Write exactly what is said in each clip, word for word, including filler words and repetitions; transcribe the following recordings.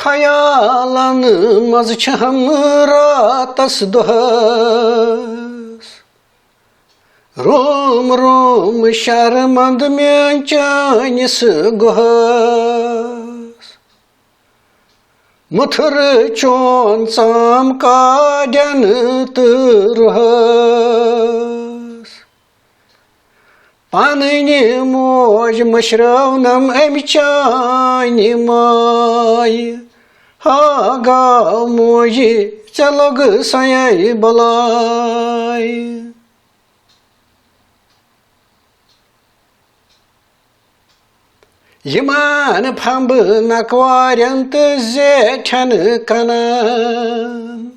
خیالن منٛز چھَم راتس دۄہس، روم روم شرمند میٲنۍ چٲنِس گۄہس۔ مُتھر چون ژام کاڈٮ۪ن تہٕ رُہس۔ پنٕنۍ موج مٔشرٲونم امہِ چانہِ مایہِ۔ ہا گاو موجی، ژےٚ لوٚگ سۄے بلاے۔ یِمن پھمبہٕ نکوارٮ۪ن تہٕ زیٹھٮ۪ن کنن،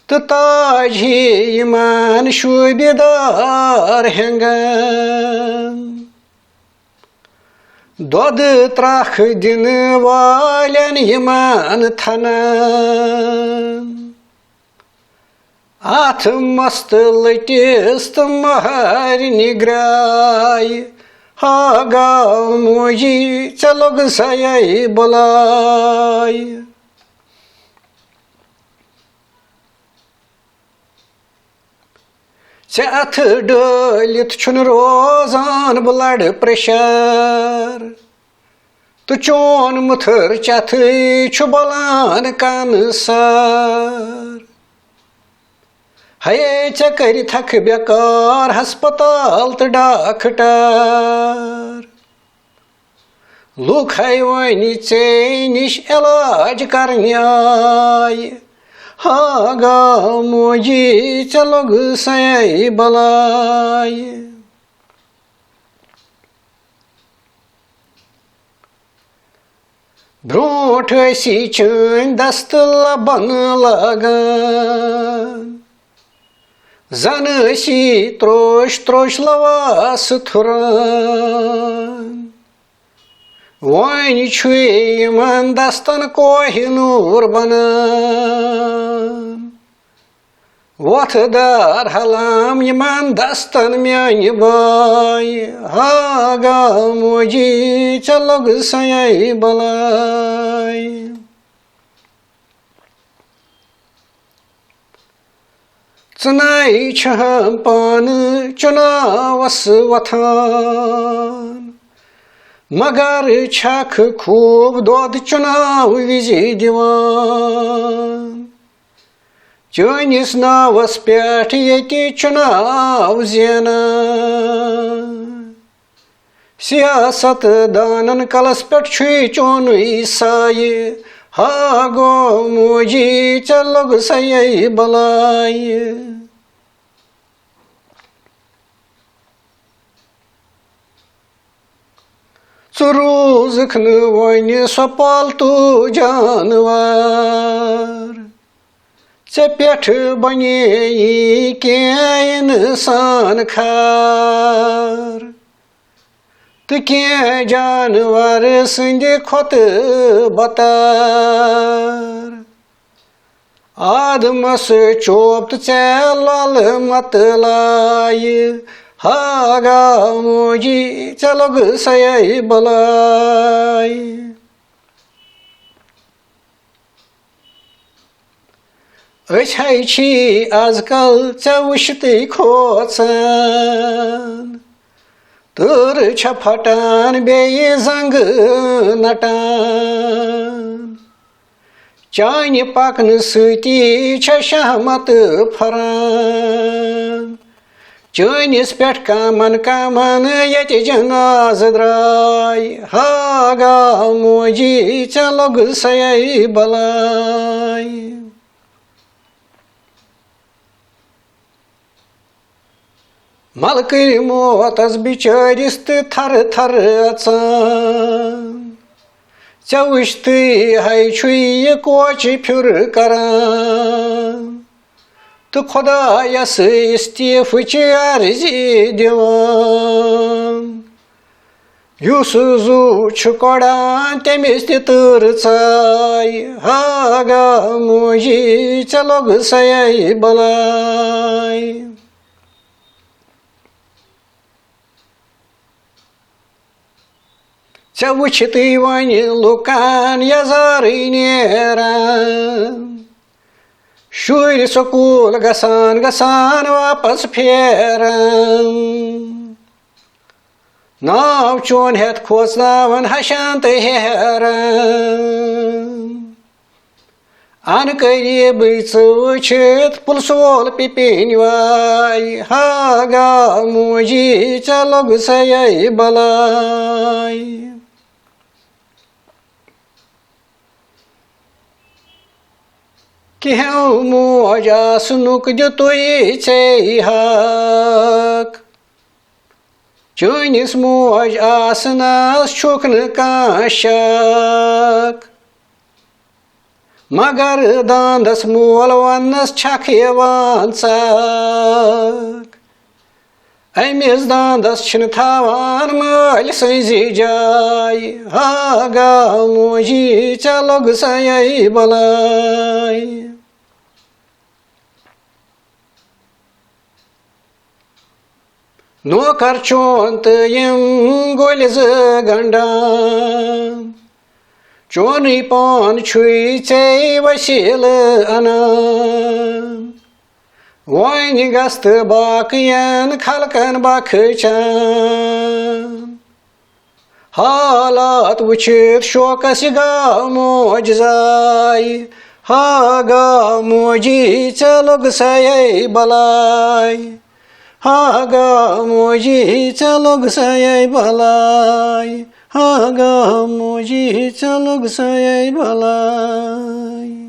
تہٕ تاج ہی یِمن شوٗبہِ دار ہٮ۪نٛگن۔ دۄدٕ ترٛکھ دِنہٕ والٮ۪ن یِمن تھنن۔ اتھ مستہٕ لٔٹِس تہٕ مہرنہِ گرٛایہِ، ہا گاو موجی، ژےٚ لوٚگ سۄے بلاے۔ ژےٚ اتھٕ ڈٲلِتھ چھُنہٕ روزان blood pressure، تہٕ چون مُتھر چتھٕے چھُ بلان cancer۔ ہے، ژےٚ کٔرِتھ ہکھ بیکار ہسپتال تہٕ ڈاکٹر۔ لوٗکھ ہے وۄنۍ ژے نِش علاج کرنہِ آیہِ۔ ہا گاو موجی، ژےٚ لوٚگ سۄے بلاے۔ برونٛٹھ ٲسی چٲنۍ دستہٕ لبن لاگان، زن ٲسی تروش تروش لواس تھُران۔ وۄنۍ چھُے یِمن دستن کوہِ نوٗر بنان۔ وۄتھٕ دار ہلام یِمن دستن میانہِ بایہِ، ہا گاو موجی، ژےٚ لوٚگ سۄے بلاے۔ ژٕنَے چھہم پانہٕ چُناوس وۄتھان، مگر چھکھ خوٗب دۄد چُناو وِزِ دِوان۔ چٲنِس ناوس پٮ۪ٹھ ییٚتہِ چُناو زینان۔ سیاست دانن کلس پٮ۪ٹھ چھُے چونُے سایہِ، ہا گوٚو موجی، ژےٚ لوٚگ سۄے بلایہِ۔ ژٕ روٗزکھ نہٕ وۄنۍ سۄ پالتو جانور، ژےٚ پٮ۪ٹھ بنے یی کینٛہہ انسان خار، تہٕ کینٛہہ جانور سٕنٛدِ کھۄتہٕ بتر۔ آدمس چوب تہٕ ژےٚ لۄلہٕ متہٕ لایہِ، ہا گاو موجی، ژےٚ لوٚگ سۄے بلایہِ۔ أسۍ ہے چھی از کل ژےٚ وٕچھتٕے کھوژان، تۭرٕ چھےٚ پھٹان بیٚیہِ زنٛگہٕ نٹان۔ چانہِ پکنہٕ سۭتی چھےٚ شہمت پھران۔ چٲنِس پٮ۪ٹھ کمن کمن ییٚتہِ جنازٕ درٛاے، ہا گاو موجی، ژےٚ لوٚگ سۄے بلایہِ۔ ملکٕرۍ موتس بِچٲرِس تہٕ تھرٕ تھرٕ اژان۔ ژےٚ وٕچھتٕے ہے چھُے یہِ کوچہِ پھیُر کران، تہٕ خۄدایس استعفہٕ چہِ عرضی دِوان۔ یُس زُو چھُ کۄڑان، تٔمِس تہِ تۭر ژاے، ہا گاو موجی، ژےٚ لوٚگ سۄے بلاے۔ ژےٚ وٕچھتٕے وۄنۍ لُکن یزارٕے نیران۔ شُرۍ سکوٗل گژھان گژھان واپس پھیران۔ ناو چون ہٮ۪تھ کھوژناوان ہشان تہٕ ہیران۔ ان قریبٕے ژٕ وٕچھِتھ پُلسہٕ وول پِپِنۍ واے۔ ہا گا موجی، ژےٚ لوٚگ سَے بلاے۔ کینٛہہ موج آسنُک دیُتُے ژےٚ حق۔ چٲنِس موج آسنَس چھُکھ نہٕ کانٛہہ شک۔ مگر داندَس مول وَننَس چھَکھ یِوان ژَکھ۔ أمِس داندَس چھِنہٕ تھاوان مٲلۍ سٕنٛزِ جایہِ۔ ہا گا موجی، ژےٚ لوٚگ سَے بلاے۔ نوکر چون تہٕ یِم گُلۍ زٕ گنڈان۔ چونُے پان چھُے ژےٚ وسیلہٕ انان۔ وۄنۍ گژھ تہٕ باقین خلقن بخشان۔ حالات وٕچھِتھ شوقس یہِ گاو موج زاے۔ ہا گاو موجی، ژےٚ لوٚگ سَے بلاے۔ ہا گاو موجی، ژےٚ لوٚگ سَے بلاے۔ ہا گاو موجی، ژےٚ لوٚگ سَے بلاے۔